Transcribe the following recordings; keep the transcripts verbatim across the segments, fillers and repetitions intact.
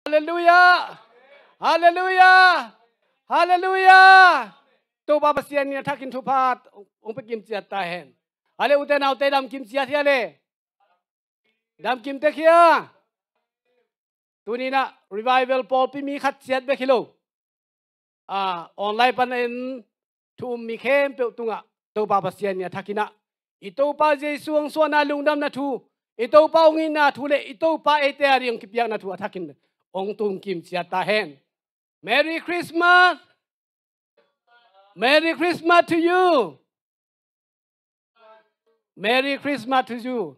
Halleluiah. Halleluiah. Halleluiah. Topa Pasian in a thakin thupha hong pia kim ciat ta hen. Hale, ute naute, dam kim ciat hia le. Dam kim tek hia. Tuni in ah revival pawlpi mi khat ciat bek hi lo, a, online pan en thu um mi khempeuh tungah Topa Pasian in a thakin ah i Topa Jesu hong suahna lungdamna thu, i Topa hong itna thu le i Topa eite a ding hong kipiakna thu a thakin hong tung kim ciat ta hen. Merry Christmas. Merry Christmas to you. Merry Christmas to you.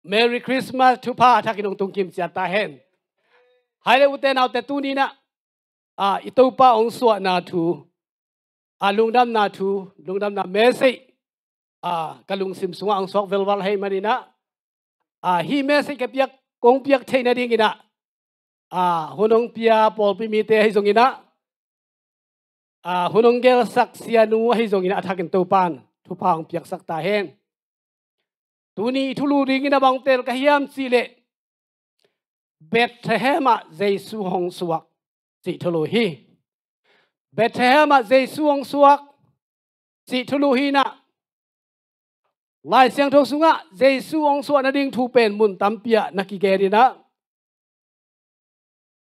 Merry Christmas, thupha a thakin hong tung kim ciat ta hen. Hale, ute naute, tuni in ah, a, i Topa hong suahna thu, a, lungdamna thu, lungdamna message, a, ka lungsim sungah hong suak velval ahih manin ah, a, hih message ka piak, kong piak theih nadingin ah, a, hun hong pia pawlpi mite ahi zongin ah, a, hun hong gelsak sianu ahi zongin ah a thakin Topa in thupha hong piaksak ta hen. Tuni i thulu dingin a bang tel ka hiam cih leh, Bethlehem ah Jesu hong suak cih thulu hi. Bethlehem ah Jesu hong suak cih thulu hi in ah, Lai Siangtho sungah Jesu hong suah nading thu pen mun tampi ah na kigen in ah,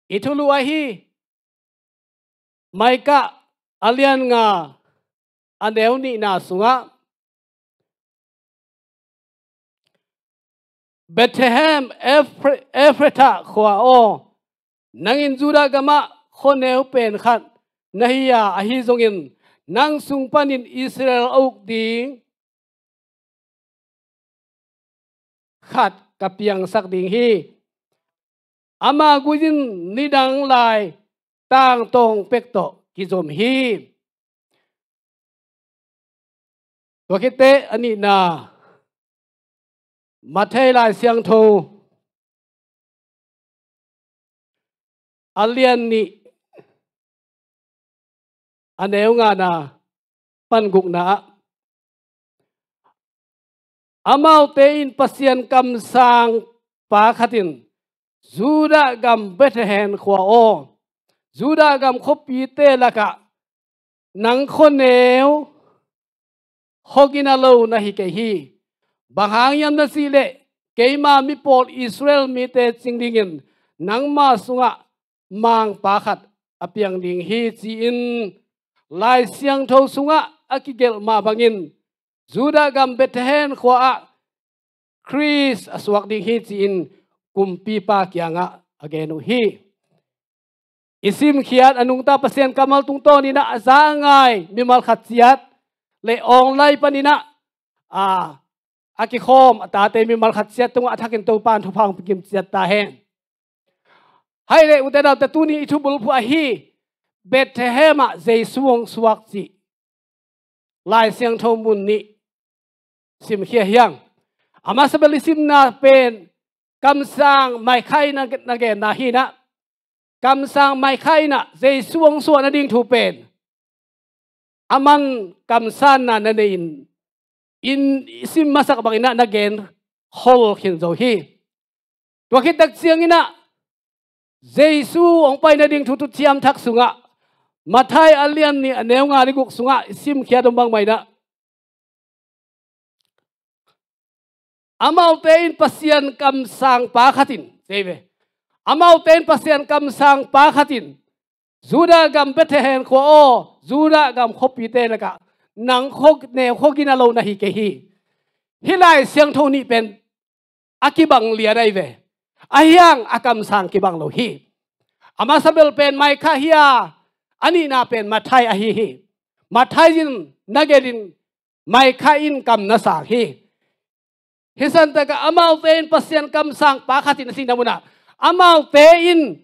i thulu ahi Micah a lian nga a neu nihna sungah, Bethlehem Ephra-, Ephratah khua aw, nang in Judah gamah khuaneu pen khat na hi a, ahi zongin nang sung panin Israel a uk ding khat ka piangsak ding hi. Ama gui-in nidang lai tangtawng pek tawh kizom hi. Tua khit teh a nihna, Matthai Lai Siangtho a lian nih a neu ngana pan gukna ah, amaute in Pasian kamsang pa khat in Judah gam Bethlehem khua aw, Judah gam khuapite lakah nang khuaneu khuagina lo na hi kei hi. Bang hang hiam na cih leh, keima mipawl Israel mite cing dingin nangma sungah mangpa khat a piang ding hi, ci-in Lai Siangtho sungah a kigelh mah bangin Judah gam Bethlehem khua ah Khrist a suak ding hi, ci-in kumpipa kiangah a gen uh hi. I simkhiat a nungta Pasian kammal tungtawn in ah a za a ngai mimal khat ciat le online panin ah, a, a kikhawm a tate mimal khat ciat tungah a thakin Topa in thupha hong pia kim ciat ta hen. Hai le ute naute, tuni i thubulphuh ahi Bethlehem ah Jesu hong suak cih Lai Siangtho mun nih simkhia hi hang. A masa bel i simna pen kamsang Micah in na, na genna hi in ah, kamsang Micah in ah Jesu hong suah nading thu pen a man kamsanna na nei in, in i sim masak bangin ah na gen khol khin zo hi. Tua khit tak ciangin ah Jesu hong pai nading thu Thuciam Thak sungah, Matthai a lian nih a neu nga le guk sungah i simkhiat om bangmah in ah, amaute in Pasian kamsang pa khat in, ci hi ve. Amaute in Pasian kamsang pa khat in Judah gam Bethlehem khua aw, Judah gam khuapite lakah nang khuaneu khuagina lo na hi kei hi. Hih Lai Siangtho nih pen a kibang lian ahi ve. Ahi hang a kamsang kibang lo hi. A masa bel pen Micah hi a, a nihna pen Matthai ahi hi. Matthai in na gen in, Micah in kam na sang hi. Hih santakah amaute in Pasian kamsang pa khat in a cihna munah, amaute in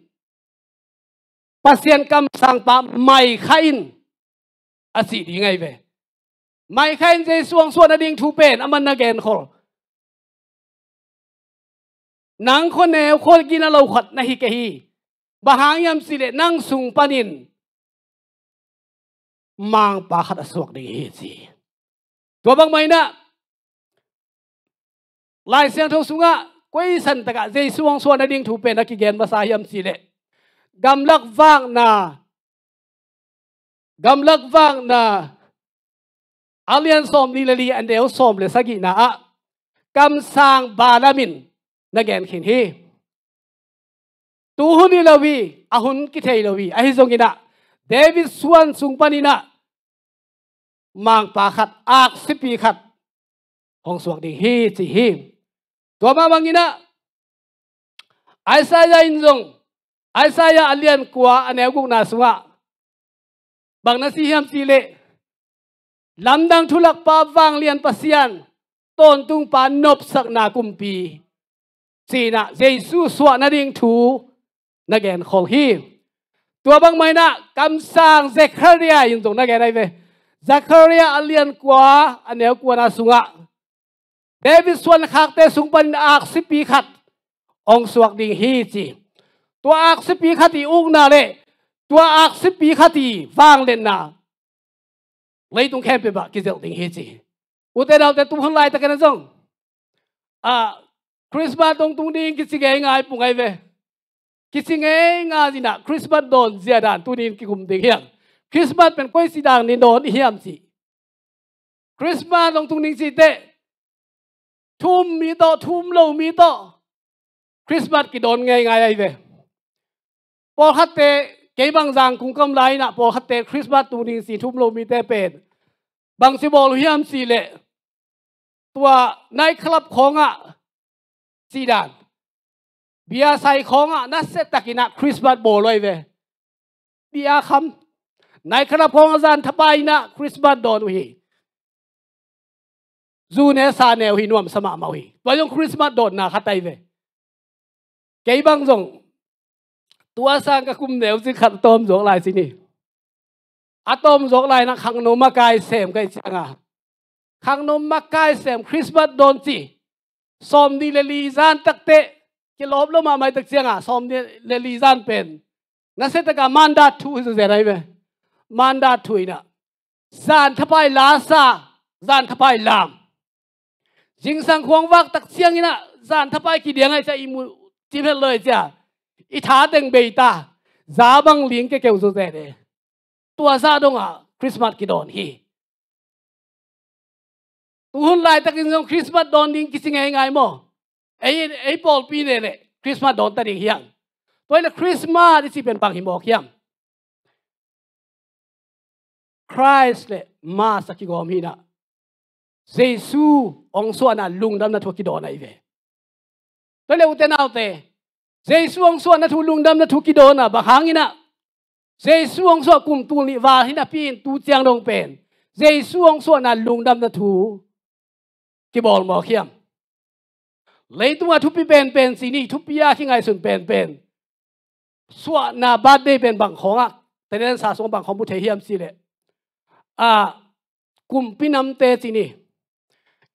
Pasian kamsang pa Micah in a cih ding ahi ve. Micah in Jesu hong suah nading thu pen a man na gen khol. Nang khuaneu khuagina lo khat na hi kei hi. Bang hang hiam cih leh nang sung panin mangpa khat a suak ding hi, ci. Tua bangmah in ah Lai Siangtho sungah koi san takah Jesu hong suah nading thu pen a kigen masa hiam cih leh, gamlak vakna, gamlak vakna a lian sawmnih le li, a neu sawm le sagihna ah kamsang Balaam in na gen khin hi. Tu hun hi lo hi, a hun kithei lo hi. Ahi zongin ah David suan sung panin ah mangpa khat, aksipi khat hong suak ding hi ci hi. Tua mah bangin ah Isaiah in zong, Isaiah a lian kua, a neu gukna sungah bang na ci hiam cih leh, lamdang thu lakpa, vanglian Pasian, tawntungpa, nopsakna kumpi, ci-in ah Jesu suah nading thu na genkhol hi. Tua bangmah in ah kamsang Zechariah in zong na gen ahi ve. Zechariah a lian kua, a neu kuana sungah David suankhakte sung panin aksipi khat hong suak ding hi ci. Tua aksipi khat i ukna le tua aksipi khat i vangliatna leitung khempeuh ah kizelh ding hi ci. Ute naute, tu hun laitakin ah zong, ah, Christmas dong tung ding kici ngeingai pung ahi ve. Kici ngeingai in ah Christmas dawn zia dan tuni in kikum ding hiam? Christmas pen koi ci dan in dawn i hiam ci. Christmas dong tung ding cih teh thu um mi tawh, thu um lo mi tawh Christmas kidawn ngeingai ahi ve. Pawlkhatte, kei bang Zangkung kam lai-in ah pawlkhatte Christmas tung ding ci, thu um lo mite pen bangci bawl uh hiam cih leh, tua night club khawngah cih dan, bia sai khawngah nasiatakin ah Christmas bawl uh ahi ve. Bia kham, night club khawngah zan thapai in ah Christmas dawn uh hi. Zu ne sa ne uh hi, nuamsa mahmah uh hi. Tua zong Christmas dawnna khat ahi ve. Kei bang zong tua sang ka kum neu cik khat a tawm zawk lai ci ni. A tawm zawk lai-in ah khangno makai sem ka hih ciangah, khangno makai sem, Christmas dawn ci, sawmnih le li zan takteh kilawp lo mahmah i tak ciangah, sawmnih le li zan pen nasiatakin mandat thu hi zawzen ahi ve. Mandat thu in ah zan thapai la sa, zan thapai lam. Zingsang khuang vak tak ciangin ah zan thapai kidiang ahih ciang i muh cimhet lo ahih ciang i tha teng bei ta, za bang ling kekeu zawzen e. Tua zah dongah Christmas kidawn hi. Tu hun laitakin zong Christmas dawn ding kici ngeingai maw? Ei, ei pawlpi leh leh Christmas dawn ta ding hiam? Tua hi leh Christmas i cih pen bang hi mawk hiam? Christ le Mass a kigawm hi-in ah Jesu hong suahna lungdamna thu a kidawn ahi ve. Tua hi leh ute naute, Jesu hong suahna thu, lungdamna thu kidawn a, bang hangin ah Jesu hong suah kum tul nih val hi napi-in tu ciang dong pen Jesu hong suahna lungdamna thu kibawl mawk hiam? Leitungah thupi penpen ci ni, thupi a kingaihsun penpen suahna, birthday pen bang khawngah, talent sa sungah bang khawng mu thei hiam cih leh, a, kumpi namte ci ni,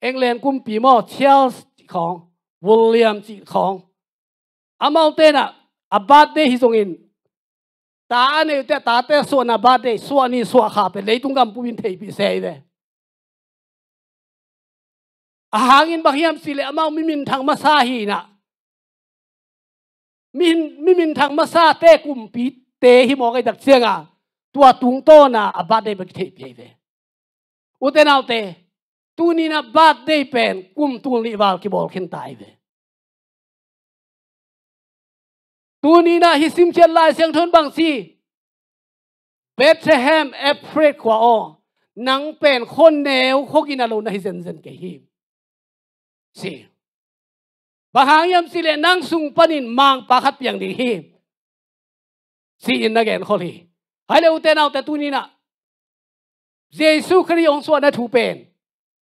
England kumpi maw, Charles cih khawng, William cih khawng, amaute in ah a birthday hi zongin, ta a neih uh teh a tate suahna birthday, suah ni suah kha pen leitung gam pum in theihpih se hi ve. A hangin bang hiam cih leh amau mi minthang masa hi-in ah, mi, mi minthang masate kumpite hi mawk ahih tak ciangah tua tungtawn a a birthday bek theihpih ahi ve. Ute naute, tuni-in ah birthday pen kum tul nih val kibawl khin ta ahi ve. Tuni-in ah hih simkhiat Lai Siangtho in bang ci? Bethlehem Ephrath khua aw, nang pen khua neu khua gina lo na hi zenzen kei hi, ci. Bang hang hiam cih leh nang sung panin mangpa khat piang ding hi, ci-in na genkhol hi. Hai le ute naute, tuni-in ah Jesu Khrih hong suahna thu pen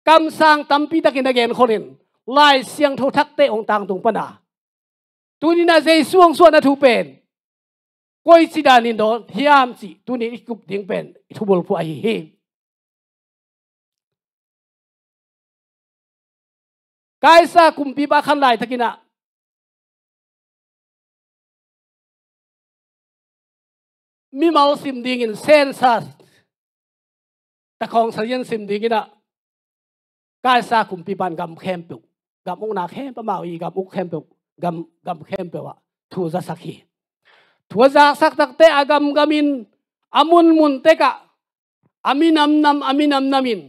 kamsang tampi takin na genkhol in, Lai Siangtho thakte hong tangtung pan a, tuni-in ah Jesu hong suahna thu pen koici danin dawn hiam cih tuni i kup ding pen i thubulphuh ahi hi. Kaisa kumpipa khan laitakin ah mimal sim dingin, census, takhawng sazian sim dingin ah Kaisa kumpipa in gam khempeuh gam ukna khempeuh, amau i gam uk khempeuh, gam, gam khempeuh ah thu zasak hi. Thu a zasak takte a gamgam in, a munmun tekah a minamnam, a minamnam in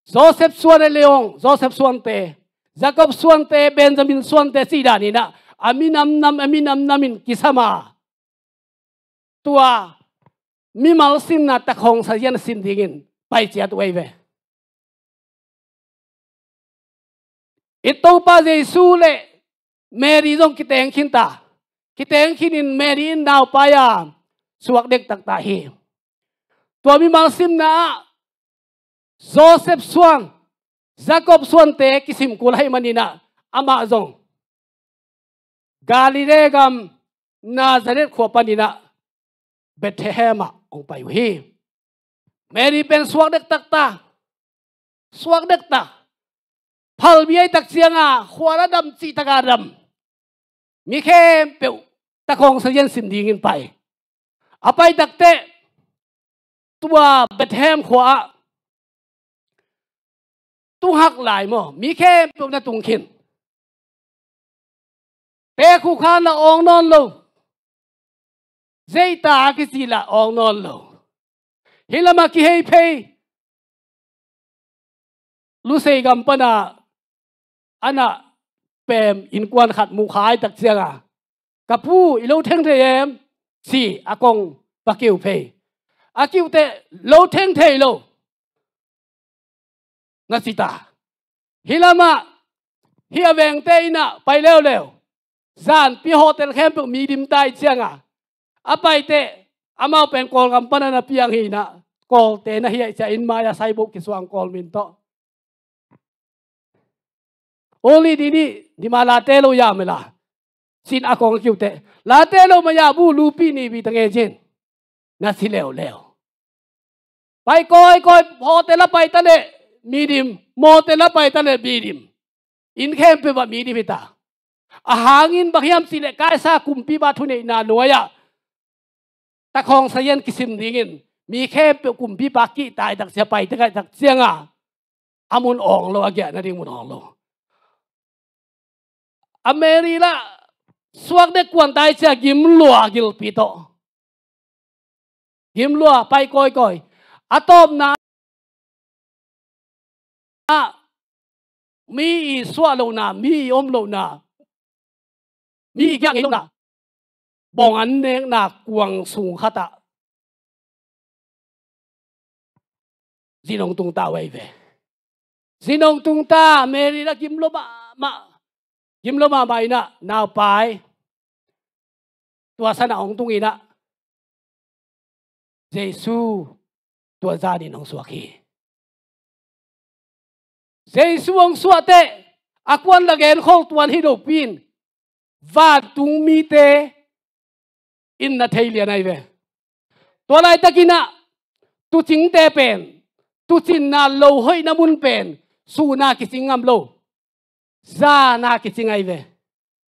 Joseph suan a leong, Joseph suante, Jacob suante, Benjamin suante cih dan inah a minamnam, a minamnam in kisam a, tua mimal simna takhawng sazian sim dingin pai ciat uh ei ve. I Topa Jesu le Mary zong kiteng khin ta. Kiteng khin in Mary in naupai a suak dektak ta hi. Tua mimal simna ah Joseph suan, Jacob suante kisim kul ahih maninah amah zong Galilee gam Nazareth khua paninah Bethlehem ah hong pai uh hi. Mary pen suak dektak ta. Suak dektak. Phalbi a i tak cianga khua la dam cihtak a dam. Mi khempeuh takhawng sazian sim dingin pai. A pai takteh tua Bethlehem khua ah tunghak lai maw, mi khempeuh na tung khin. Tekhukha na awng nawn lo. Zeita a kici la awng nawn lo. Hih lamah kihei phei. Lusei gam pana ana pem innkuan khat mukhai tak cianga, "Ka pu, i lo theng thei em?" ci a kong va kiu phei. A kiuhteh, "Lo theng thei lo," na ci ta. Hih lamah hih a vengte innah pai leuleu. Zanpi hotel khempeuh mi dim ta i cianga, a paiteh amau pen Kawlgam pana na piang hi inah, Kawlte na hiaih cia inn mai-ah saiboh kisuang Kawl min tawh. Oli didi, dima late lo ya mela. Cin a kong a kiuhteh, "Late lo maya bu lupi ni bi ta nge jin," na ci leuleu. Pai kawikawi, hotel a pai ta leh mi dim, motel a pai ta leh mi dim. Inn khempeuh ah mi dim hi ta. A hangin bang hiam cihleh Kaisa kumpipa thuneihna nuai-ah takhawng sazian kisim dingin mi khempeuh kumpipa kihtai tak cia pai tek a i tak cianga, a mun awng lo, a giah nading mun awng lo. A Mary lah suak dek kuan ta i cia gim lua gilpi tawh. Gim lua pai kawikawi. A tawpna ah mi i suah lohna, mi i om lohna, mi i giah ngei lohna bawng an nekna kuang sung khatah zin hong tung ta uh ahi ve. Zin hong tung ta, Mary lah gim lua mahmah. Gim lua mahmah inah, naupai, tua sanah hong tung inah Jesu tua zanin hong suak hi. Jesu hong suahteh a kuan la genkhol tuan hi lopi in, vantung mite in na thei lian ahi ve. Tua laitakinah tucingte pen, tucinna lo hoihna mun pen, suna kicing ngam lo, zana kicing ahi ve.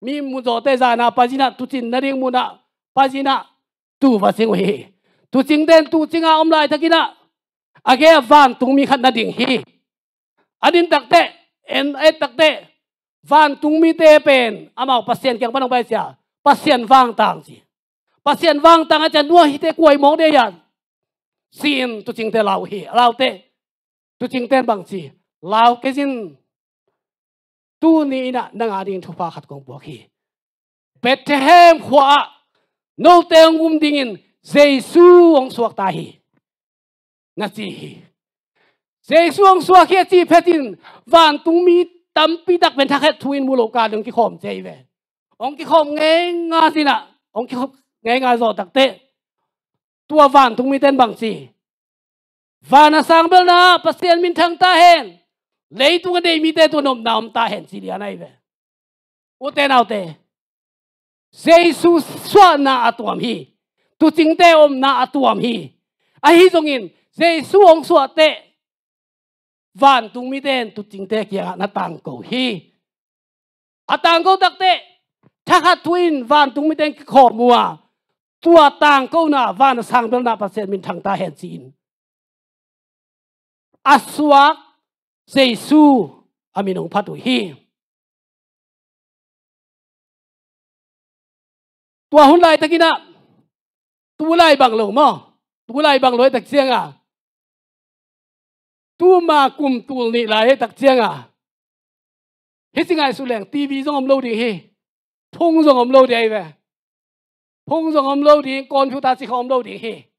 Mi muzawte zana pazinah, tucin nading munah pazinah tu va cing uh hi. Tucingte in tucinga om laitakinah a gei-ah vantung mi khat na ding hi. A din takteh, en et takteh, vantung mite pen amau Pasian kiang pan hong pai cia, "Pasian vangtang," ci. "Pasian vangtang," a cia, "Nua hite kuai mawk dei hiam?" ci-in tucingte lau hi. A lauteh tucingte in bang ci? "Lau kei zin, tuni inah nang a dingin thupha khat kong puak hi. Bethlehem khua-ah note hong um dingin Jesu hong suak ta hi," na ci hi. Jesu hong suak hi a cih phetin vantung mi tampi tak pen thakhat thu in mu lo ka ding hong kikhawm ci ahi ve. Hong kikhawm ngeingai sinah, hong kikhawm ngeingai zawh takteh tua vantung mite in bang ci? "Van a sang belna ah Pasian minthang ta hen. Leitung a deih mite tua nopna om ta hen," ci lian ahi ve. Ute naute, Jesu suahna a tuam hi. Tucingte omna a tuam hi. Ahi zongin Jesu hong suahteh vantung mite in tucingte kiangah na tangko hi. A tangko takteh thakhat thu in vantung mite in kikhawm uh a, tua tangkona, van a sang belna, Pasian minthang ta hen ci-in a suak Jesu a min hong phat uh hi. Tua hun laitakin ah, tu lai bang lo maw? Tu lai bang lo hi tak ciangah, tuma kum tul nih lai hi tak ciangah, hih ci ngaihsut leng TV zong om lo ding hi. Phung zong om lo ding ahi ve. Phung zong om lo ding, computer ci khawng om lo ding hi.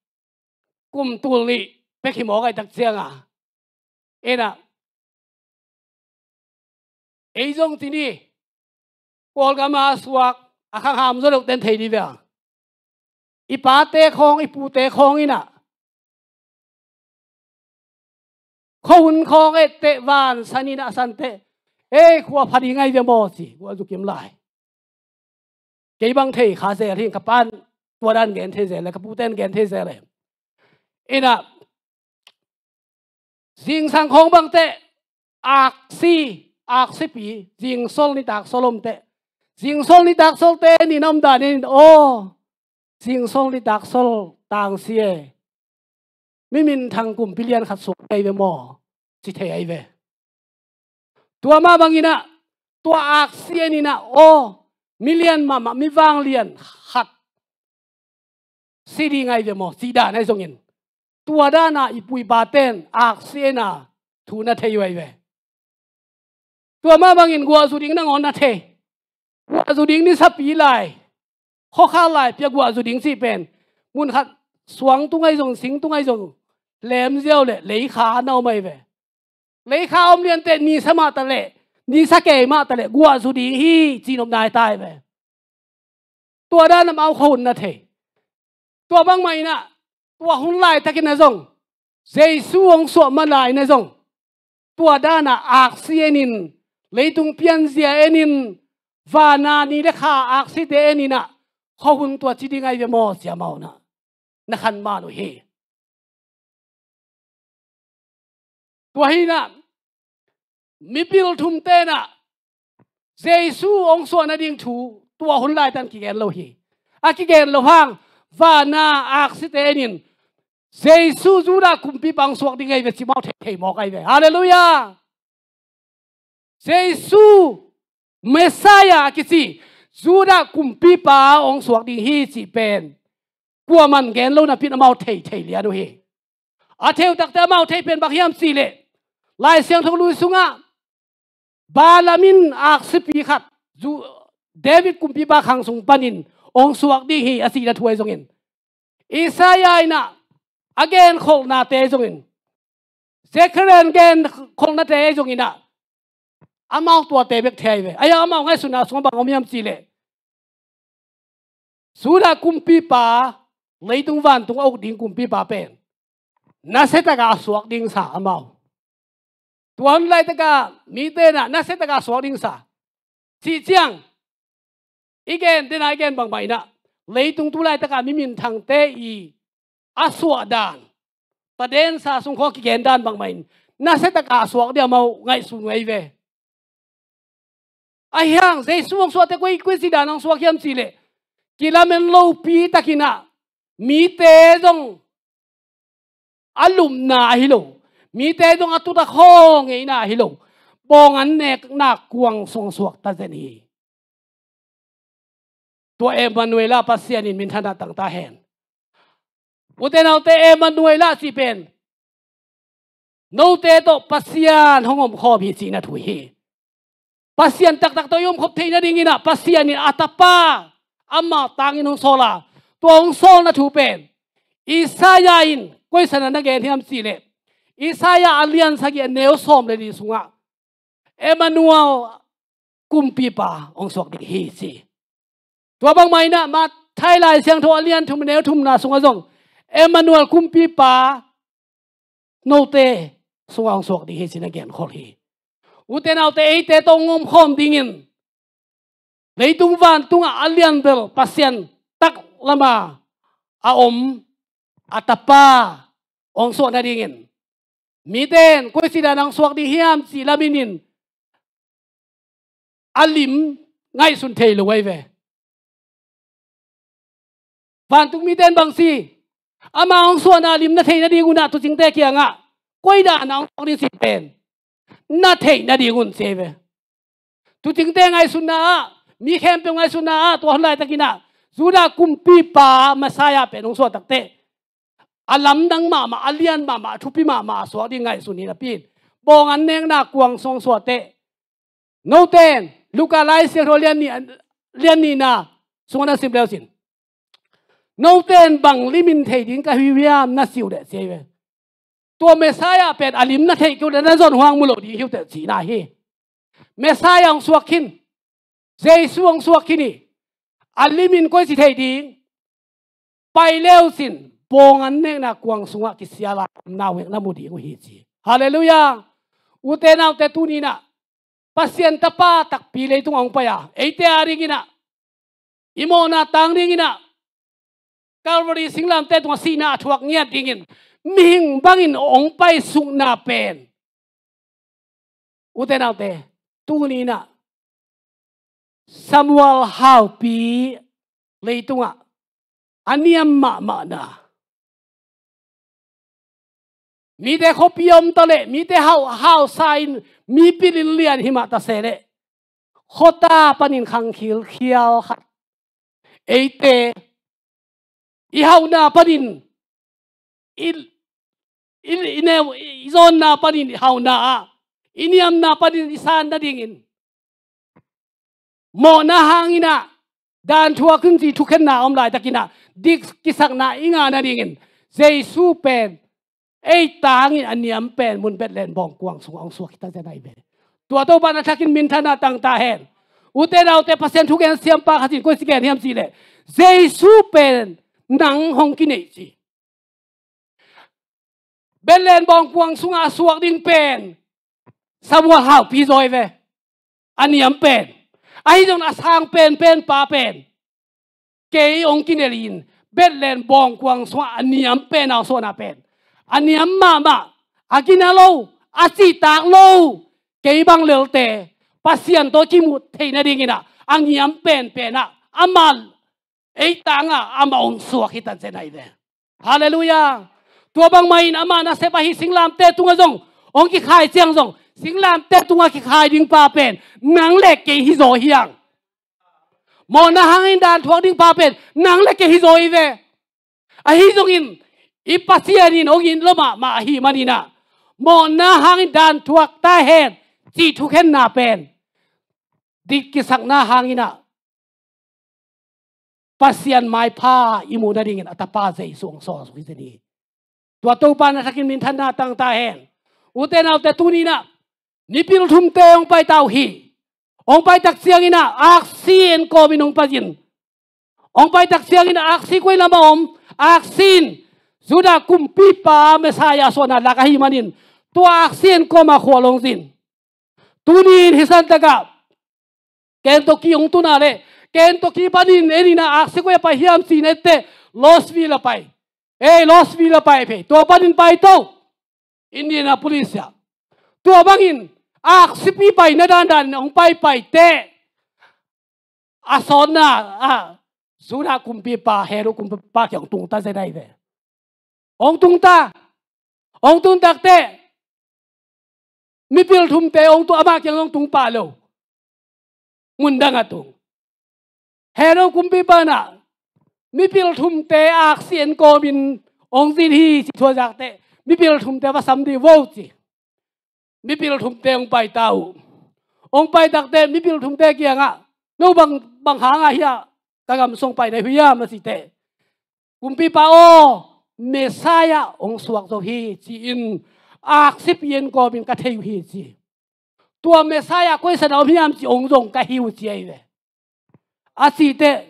Kum tul nih pek hi mawk ahi tak ciangah, inah, ei zong ci ni, Kawlgam a suak a khangham zaw deuh ten thei dih ve. I pate khawng, i pute khawng inah, khuahun khawng etteh, van san inah, santeh, ei, khua pha ding ahi ve maw ci, guah zu kim lai. Kei bang thei kha zel hi, ka pa'n tua dan gen thei zel e, ka pute'n gen thei zel e. Inah, zingsang khawng bangteh, aksi, aksipi, zingsol nitak sol omteh, zingsol nitak solte ni na om dan in, aw, zingsol nitak sol tangsi e, mi minthang kumpi lian khat suak ahi ve maw, ci thei ahi ve. Tua mah bang inah, tua aksi en inah, aw, mi lian mahmah, mi vanglian khat si ding ahi ve maw, cih dan ahi zongin, tua dan a i pu i pate'n aksi en a thu na thei uh ahi ve. Tua mah bangin guah zu ding nangawn na thei. Guah zu ding nisapi lai, khuakhal lai pia guah zu ding cih pen, mun khat suang tung ahi zong, sing tung ahi zong, lemziau le leikha na om ahi ve. Leikha om lianteh nisa mah ta leh, nisa kei mah ta leh, guah zu ding hi, ci nopna ahi ta ahi ve. Tua dan a amau khuahun na thei. Tua bangmah inah, tua hun laitakin ah zong, Jesu hong suah ma lai-in ah zong, tua dan a aksi en in, leitung pianzia en in, van a ni le kha aksite en inah, khuahun tua ci ding ahi ve maw ci amau na, na khanman uh hi. Tua hi inah, mipil thumte inah, Jesu hong suah nading thu tua hun laitan kigen lo hi. A kigen loh hang, van a aksite en in, Jesu Judah kumpipa hong suak ding ahi ve ci amau thei thei mawk ahi ve. Halleluiah! Jesu Messiah a kici Judah kumpipa hong suak ding hi cih pen, kuaman gen lo napi-in amau thei thei lian uh hi. A thei uh takteh amau thei pen bang hiam cih leh, Lai Siangtho Lui sungah, Balaam in aksipi khat, Ju-, David kumpipa khang sung panin hong suak ding hi, a cihna thu ahi zongin, Isaiah inah a genkholhnate ahi zongin, Zechariah in genkholhnate ahi zongin ah, amau tuate bek thei ahi ve. Ahi hang amau ngaihsutna sungah bang om hiam cih leh, Judah kumpipa, leitung vantung a uk ding kumpipa pen nasiatak a suak ding sa amau. Tua hun laitaka mite inah nasiatak a suak ding sa. Cih ciang, i gen, tena i gen bangmah inah, leitung tu laitaka mi minthangte i a suah dan, tadensa sung khawng kigen dan bangmah in, nasiatak a suak ding amau ngaihsun uh ahi ve. Ahi hang, Jesu hong suahte koi, koi ci dan hong suak hiam cih leh, kilamen lopi takin ah, mite zong a lupna ahi lo, mite zong a tut a khaw ngeina ahi lo, bawng an nekna kuang sung suak ta zen hi. Tua Emmanuel ah Pasian in minthanna tang ta hen. Ute naute, Emmanuel ah cih pen, note tawh Pasian hong omkhawm hi cihna thu hi. Pasian taktak tawh i omkhop theih nadingin ah Pasian in a tapa amah tangin hong sawl a, tua hong sawlna thu pen Isaiah in koi san ah na gen hiam cih leh, Isaiah a lian sagih a neu sawm le nih sungah Emmanuel kumpipa hong suak ding hi ci. Tua bangmah inah Matthai Lai Siangtho a lian thum a neu thumna sungah zong Emmanuel kumpipa note sungah hong suak ding hi ci-in a genkhol hi. Ute naute, eite tawh hong omkhawm dingin leitung vantungah a lianbel Pasian taklam a a om a tapa hong suah nadingin mite in koi ci dan hong suak ding hiam cih lamin in a lim ngaihsun thei lo ahi ve. Vantung mite in bang ci, ama hong suahna lim na theih nading un ah tuucingte kiangah koi dan a hong suak ding cih pen na theih nadingun ci hi ve. Tuucingte ngaihsutna ah, mi khempeuh ngaihsutna ah, tua hun laitakin ah Judah kumpipa Messiah pen hong suah takteh a lamdang mahmah, a lian mahmah, a thupi mahmah a suak ding ngaihsun hi napi in, bawng an nekna kuang sung hong suahteh, note in Luka Lai Siangtho lian nih, lian nihna sungah na sim le uh cin, note in bang limin thei ding ka hi uh hiam na ci uh leh ci hi ve. Tua Messiah pen a lim na theih kei uh leh na zon huang mu lo ding hi uh teh cihna hi. Messiah hong suak khin, Jesu hong suak khin hi. A limin koi ci thei ding? Pai le uh cin, bawng an nekna kuang sungah kisial a om na uh na mu ding uh hi ci. Halleluiah. Ute naute, tuni in ah Pasian Tapa takpi leitung hong pai a, eite a dingin ah, i mawhna tang dingin ah, Calvary singlamteh tungah sihna a thuak ngiat dingin mihing bangin hong paisukna pen, ute naute, tuni in ah Samuel haupi leitungah a niam mahmahna, mite khuapi om ta leh, mite hau, hausa in, mipil in lian hi mah ta se leh, khuata panin khangkhil khial khat, eite i hauhna panin, i, i, i neu, i zawnna panin i hauhna ah, i niamna panin i san nadingin, mawhna hangin ah dan thuak in cih thukhenna om laitakin ah, dik kisakna i ngah nadingin Jesu pen ei tangin a niam pen mun Bethlehem bawngkuang sungah hong suak hi ta zen ahi ve. Tua Topa na thakin minthanna tang ta hen. Ute naute, Pasian thugen siampa khat in koi ci gen hiam cih leh, Jesu pen nang hong kineih ci. Bethlehem bawngkuang sungah a suak ding pen Samuel haupi zaw hi ve. A niam pen, ahi zongin a sang penpen pa pen kei hong kinel in, Bethlehem bawngkuang sungah a niam pen a hong suahna pen, a niam mahmah, a gina lo, a cihtak lo, kei bang lelte Pasian tawh kimuh theih nadingin ah a niam penpen ah amah ei tangah amah hong suak hi ta zen ahi ve. Halleluiah. Tua bangmah in amah nasep ahi singlamteh tungah zong hong kikhai ciang zong, singlamteh tungah kikhai ding pa pen nang le kei hi zaw hi hang. Mawhna hangin dan thuak ding pa pen nang le kei hi zaw hi ve. Ahi zongin i Pasian in hong it lua mahmah ahih manin ah, mawhna hangin dan thuak ta hen cih thukhenna pen dik kisakna hangin ah Pasian maipha i muh nadingin a Tapa Jesu hong sawlsuk hi zen hi. Tua Topa na thakin minthanna tang ta hen. Ute naute, tuni in ah mipil thumte hong pai ta uh hi. Hong pai tak ciangin ah aksi en kawmin hong pai in. Hong pai tak ciangin ah aksi koi lamah om? Aksi in Judah kumpipa Messiah suahna lak ahih manin tua aksi en kawmah khual hong zin. Tuni in hih santakah Kentucky hong tun a leh, Kentucky panin en in ah aksi koi ah pai hiam ci-in etteh, Louisville ah pai. Ei, Louisville ah pai phei. Tua panin pai to, Indianapolis ah. Tua bangin aksipi paina dandan in hong paipai teh, a sawtna ah Judah kumpipa, Herod kumpipa kiang hong tung ta zen ahi ve. Hong tung ta. Hong tun takteh mipil thumte hong tung, amah kiang hong tung pah lo, mundang ah tung. Herod kumpipa in ah mipil thumte aksi en kawmin hong zin hi ci thu a zakteh, mipil thumte va sam dih vo ci. Mipil thumte hong pai ta uh. Hong pai takteh mipil thumte kiangah, no bang, bang hangah hiah ka gam sung pai na hi uh hiam a cih teh, kumpipa aw, Messiah hong suak zo hi ci-in aksipi en kawmin ka thei uh hi ci. Tua Messiah koi san ah om hiam cih hong zong ka hi uh ci ahi ve. A cih teh,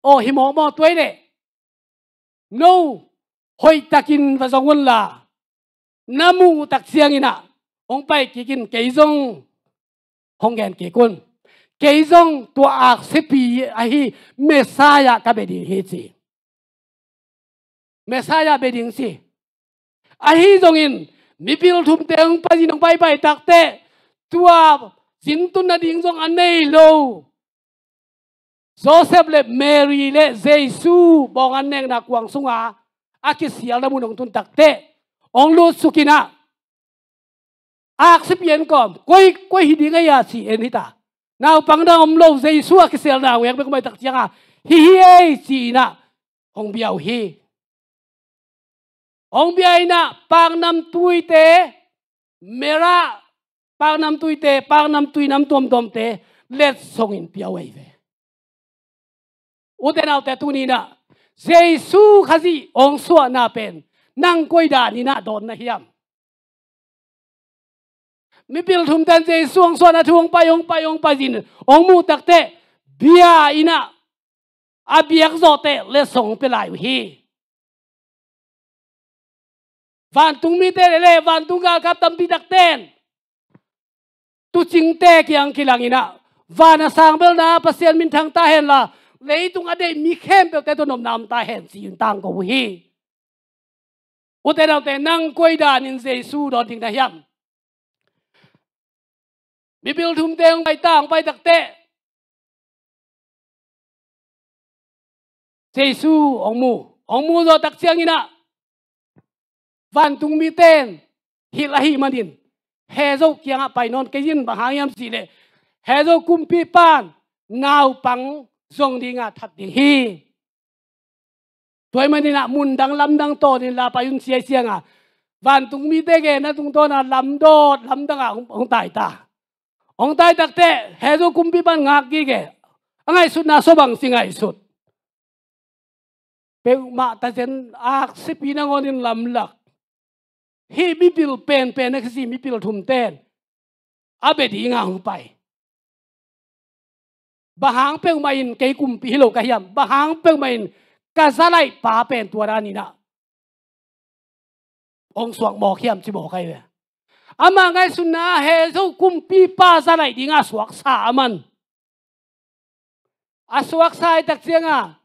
aw, hi mawkmawk, tua hi leh no hoihtakin va zong unla, na muh uh tak ciangin ah hong pai kik in, kei zong hong gen kik un. Kei zong tua aksipi ahi Messiah ka bia ding hi ci. Messiah bia ding ci. Ahi zongin mipil thumte hong pai in, hong paipai takteh tua zintun nading zong a nei lo Joseph le Mary le Jesu bawng an nekna kuang sunga a kisialna mun hong tun takteh, hong lutsuk in ah aksi pian kawm, koi, koi hi ding a hia ci en hi ta. Naupang dang om lo, Jesu a kiselna ngek bek mai tak cianga, hi hi ei ci-inah hong bia uh hi. Hong bia inah paknamtuite, mera, paknamtuite, paknamtui nam tuamtuamte letsongin pia uh ahi ve. Ute naute, tuni inah Jesu Khazih hong suahna pen nang koi daninah dawn na hiam? Mipil thumten Jesu hong suahna thu hong pai, hong pai, hong pai zin hong muh takteh bia inah a biak zawhteh letsong hong pia lai uh hi. Vantung mite le, le vantung galkap tampi takten tuucingte kiang kilang inah, van a sang belna Pasian minthang ta henla, leitung a deih mi khempeuhte tawh nopna om ta hen ci-in tangko uh hi. Ute naute, nang koi danin Jesu dawn ding na hiam? Mipil thumte hong pai ta, hong pai takteh Jesu hong mu. Hong mu zawh tak cianginah vantung miten hilh ahih manin Hezo kiangah pai nawn kei in. Bang hang hiam cihleh Hezo kumpipan naupang zong dinga that ding hi. Tua ahih maninah mundang lamdang tawnin la pai un ci ahih cianga, vantung mite genna tungtawna lamdawt lamdangah hong, hong tai ta. Hong tai takteh Hezo kumpipan ngak gige, a ngaihsutna sua bang ci ngaihsut. Peuhmah tazen aksipi nangawnin lamlak. Hih mipil penpen a kisi mipil thumten a bia dinga hong pai. Bang hang peuhmah in kei kumpi hi lo ka hiam? Bang hang peuhmah in ka zalaihpa pen tua daninah hong suak mawk hiam ci mawk ahi ve. Amah ngaihsutna Hezo kumpipa zalaih dinga suaksa a man. A suaksa ahih tak cianga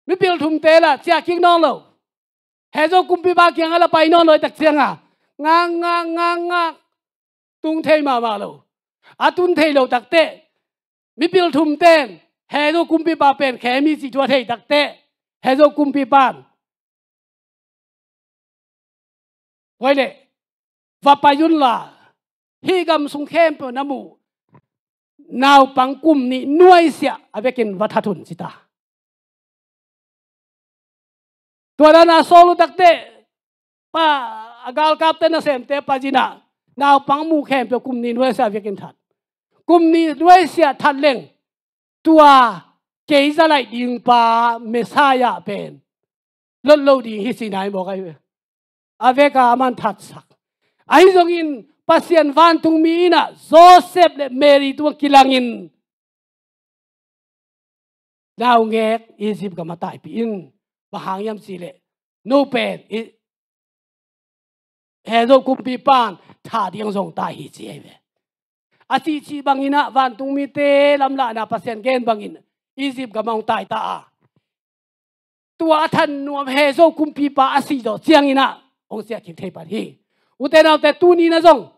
mipil thumte lah ciah kik nawn lo. Hezo kumpipa kiangah lah pai nawn lo ahih tak cianga ngak, ngak, ngak, ngak, tung thei mahmah lo. A tun thei lo takteh mipil thumten Hezo kumpipa pen khem hi cih thu a thei takteh Hezo kumpipan, "Koi leh va pai unla, hih gam sung khempeuh na muh naupang kum nih nuaisiah a vekin va that un," ci ta. Tua dana sawl uh takteh pa, a galkapte nasemte pai inah naupang muh khempeuh kum nih nuaisiah a vekin that. Kum nih nuaisiah that leng tua kei zalaih dingpa Messiah pen lot lo ding hi cihna hi mawk ahi ve. A veka aman thatsak. Ahi zongin Pasian vantungmi inah Joseph le Mary tungah kilangin naungek Egypt gam ah taipih in. Bang hang hiam cihleh no pen i, Hezo kumpipan that ding zong ta hi ci ahi ve. A cihcih banginah vantungmite lamlahna Pasian gen bangin Egypt gam ah hong tai ta a, tua a than nuam Hezo kumpipa a sih zawh cianginah hong siah kik thei pan hi. Ute naute, tuni na zong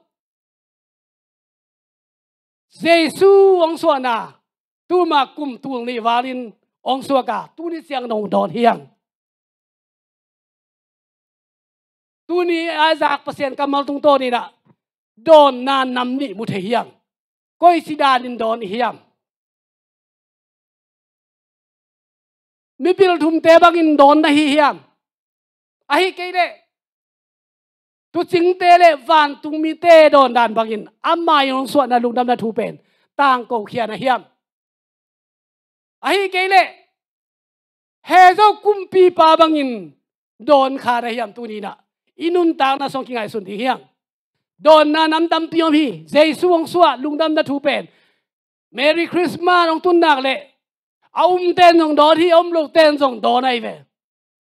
Jesu hong suahna tuma kum tul nih valin hong suak a, tuni ciang nong dawn hiam? Tuni a zak Pasian kammal tungtawninah dawnna nam nih mu thei hiam? Koi si danin dawn i hiam? Mipil thumte bangin dawn na hi hiam? Ahi kei leh tuucingte le vantungmite dawndan bangin ama in hong suahna lungdamna thu pen tangko khia na hiam? Ahi kei leh Hezo kumpipa bangin dawn kha na hiam? Tuninah i nuntakna sung kingaihsun ding hiam? Dawnna nam tampi om hi. Jesu hong suah lungdamna thu pen Merry Christmas hong tun nak leh a umten zong dawn hi, a um loten zong dawn ahi ve.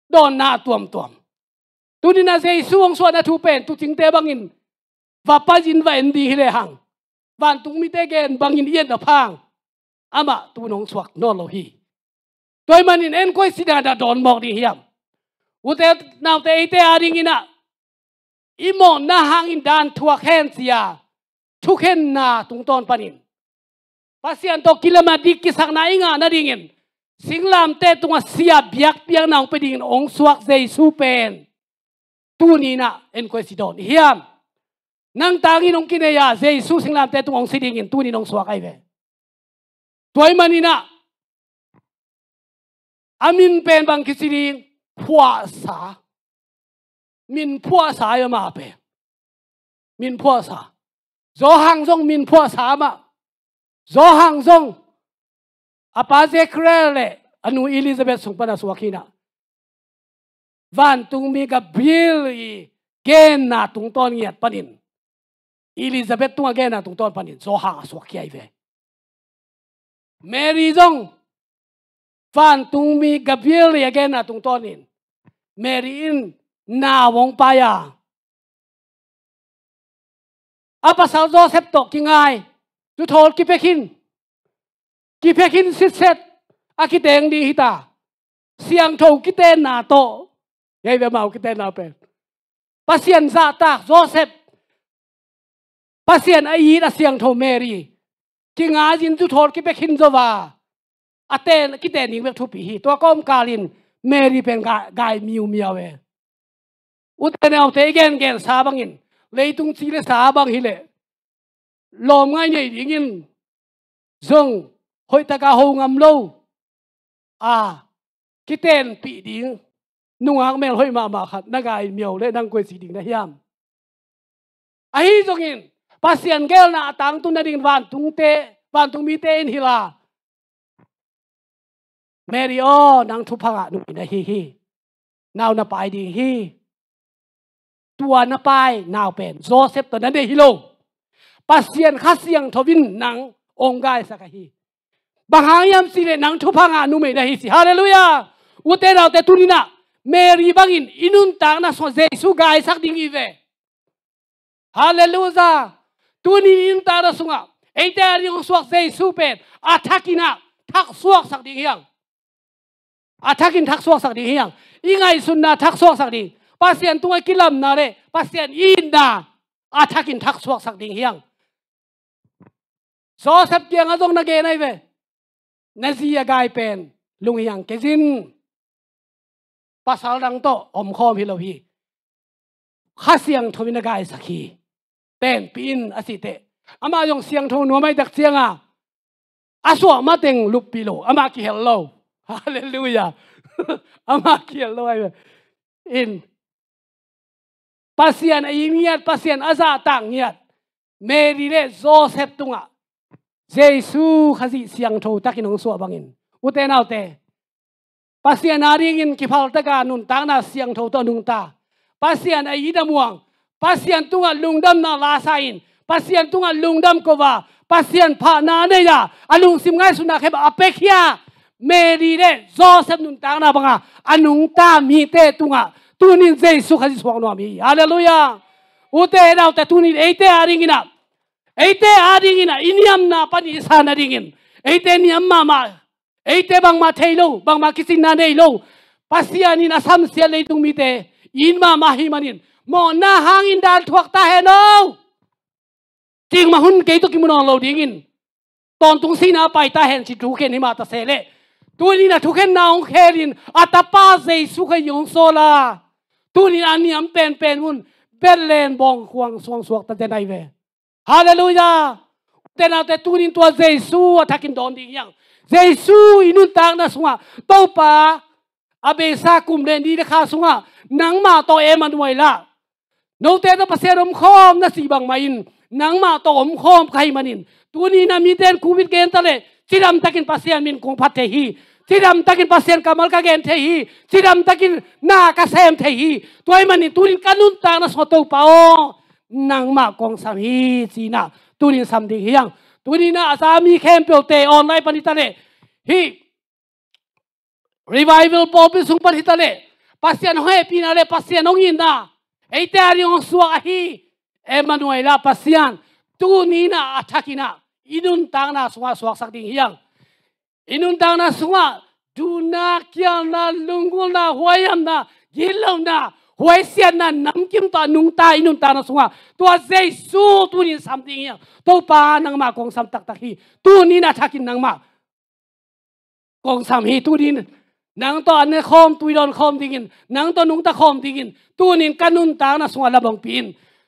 Dawnna a tuamtuam. Tuninah Jesu hong suahna thu pen tuucingte bangin va pai-in va en ding hi lehang, vantungmite gen bangin i et a phang amah tu-in hong suak nawn lo hi. Tua ahih manin en koi si danin dawn mawk ding hiam? Ute naute, eite adinginah i mawhna hangin dan thuak hen ci-a thukhenna tungtawn panin Pasian tawh kilem a dik kisakna i ngah nadingin singlamteh tungah si-a biakpiakna hong pia dingin hong suak Jesu pen tuninah en koi si dawn i hiam? Nang tangin hong kinei a, Jesu singlamteh tung hong si dingin tunin hong suak ahi ve. Tua ahih manin ah, a min pen bang kici ding? Phuahsa. Min phuahsa ahi, amah pen. Min phuahsa. Johan zong min phuahsa amah. Johan zong a pa Zechariah le a nu Elizabeth sung pan a suak hi-in ah, vantungmi Gabriel i genna tungtawn ngiat panin, Elizabeth tungah genna tungtawn panin Johan a suak hi ahi ve. Mary zong vantungmi Gabriel i a genna tungtawnin Mary in nau hong pai a, a pasal Joseph tawh kingai, zuthawl kipia khin, kipia khin sitset a kiteng ding hi ta. Siangtho kitenna tawh, hi ve, amau kitenna pen Pasian zahtak Joseph, Pasian a it a siangtho Mary, kingai-in zuthawl kipia khin zo a, a ten, kiten ding bek thupi hi. Tua kawmkalin Mary pen gai, gai miumiau e. Ute naute, i gengensa bangin, leitung ci le sa bang hileh lawm ngai nei dingin zong hoihtaka ho ngam lo a, kitenpih ding nungak melhoih mahmah khat na gai miau leh nang koi ci ding na hiam? Ahi zongin Pasian geelna a tangtun nadingin vantungte, vantungmite in hilh a, Mary aw, nang thupha ngah numei na hi hi. Nau na pai ding hi. Tua na pai nau pen Joseph tawh na nei hi lo. Pasian Kha Siangtho in nang hong gaisak ahi. Bang hang hiam cih leh nang thupha ngah numei na hi ci. Halleluiah. Ute naute, tuni-in ah Mary bangin i nuntakna sungah Jesu gaisak ding hi ve. Halleluiah. Tuni-in i nuntakna sungah eite a ding hong suak Jesu pen a thakin ah thaksuaksak ding hi hang. A thakin thaksuaksak ding hi hang. I ngaihsutna thaksuaksak ding. Pasian tungah kilamna le Pasian itna a thakin thaksuaksak ding hi hang. Joseph kiangah zong na gen ahi ve. Na zi a gai pen lunghiang kei zin. Pasal dang tawh omkhawm hi lo hi. Kha Siangtho in a gaisak hi. Penpih in a cih teh, amah zong siangtho nuam ahih tak ciangin a suah mateng luppih lo, amah kihel lo. Halleluiah. Amah kihel lo ahi ve. In Pasian a it ngiat, Pasian a zahtak ngiat Mary le Joseph tungah Jesu Khazih siangtho takin hong suah bangin, ute naute, Pasian a dingin kiphaltaka nuntakna siangtho tawh nungta, Pasian a it a muang, Pasian tungah lungdamna lasa in, Pasian tungah lungdam ko a, Pasian phatna a nei a, a lungsim ngaihsutna khempeuh a piakhia Mary le Joseph nuntakna banga a nungta mite tungah tunin Jesu Khazih suak nuam hi. Halleluiah. Ute naute, tunin eite a dingin ah, eite a dingin ah i niamna pan i san a dingin, eite niam mahmah, eite bangmah thei lo, bangmah kicinna nei lo, Pasian in a samsiat leitung mite it mahmah ahih manin, mawhna hangin dan thuak ta hen aw. Cikmah hun kei tawh kimu nawn lo dingin, tawntung sihna a pai ta hen ci thukhen hi mah ta se leh, tunin a thukhenna hong khelin a tapa Jesu Khazih hong sawl a, tunin a niam penpen un Bethlehem bawngkhuang sungah suak ta den ahi ve. Halleluiah. Ute naute, tunin tua Jesu a thakin dawn ding hi hang. Jesu i nuntakna sungah, Topa, a beisa kum le ni le kha sungah nangmah tawh Emmanuel ah, note tawh Pasian omkhawm na cih bangmah in nangmah tawh omkhawm ka hih manin, tuni-in a mite in covid gen ta leh cidamtakin Pasian min kong phat thei hi. Cidamtakin Pasian kammal ka gen thei hi. Cidamtakin na ka sem thei hi. Tua ahih manin tunin ka nuntakna sungah, Topa aw, nangmah kong sam hi ci-in ah tunin sam ding hi hang. Tuni-in ah a za mi khempeuhte online pan hi ta leh, hih Revival pawlpi sung pan hi ta leh, Pasian hong hehpihna le Pasian hong itna eite a ding hong suak ahi Emmanuel ah Pasian, tuni-in ah a thakin ah i nuntakna sungah suaksak ding hi hang. I nuntakna sungah duhna, kialna, lunggulhna, huaihamna, gitlohna, huaisiatna, namkim tawh a nungta i nuntakna sungah tua Jesu tunin sam ding hi hang. Topa, nangmah kong sam taktak hi. Tuni-in a thakin nangmah kong sam hi. Tunin nang tawh an ne khawm, tui dawn khawm dingin, nang tawh nungta khawm dingin tunin ka nuntakna sungah lamhongpih in.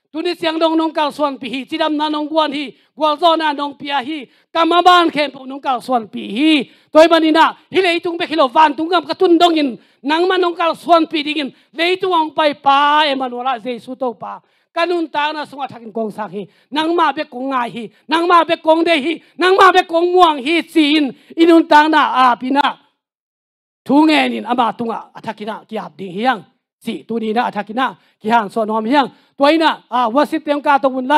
Tuni ciang dong nong kalsuanpih hi, cidamna nong guan hi, gualzawhna nong pia hi, ka maban khempeuh nong kalsuanpih hi. Tua ahih manin ah, hih leitung bek hi lo, vantung gam ka tun dongin, nangmah nong kalsuanpih dingin, leitung hong pai Pa Emmanuel ah Jesu Topa, ka nuntakna sungah a thakin kong sang hi, nangmah bek kong ngai hi, nangmah bek kong deih hi, nangmah bek kong muang hi ci-in, i nuntakna aapin ah thu ngenin ama tungah a thakin ah ki-ap ding hi hang, cih tuni-in ah a thakin ah kihansuah nuam hi hang. Tua in ah, ah, worship team kah tung un la.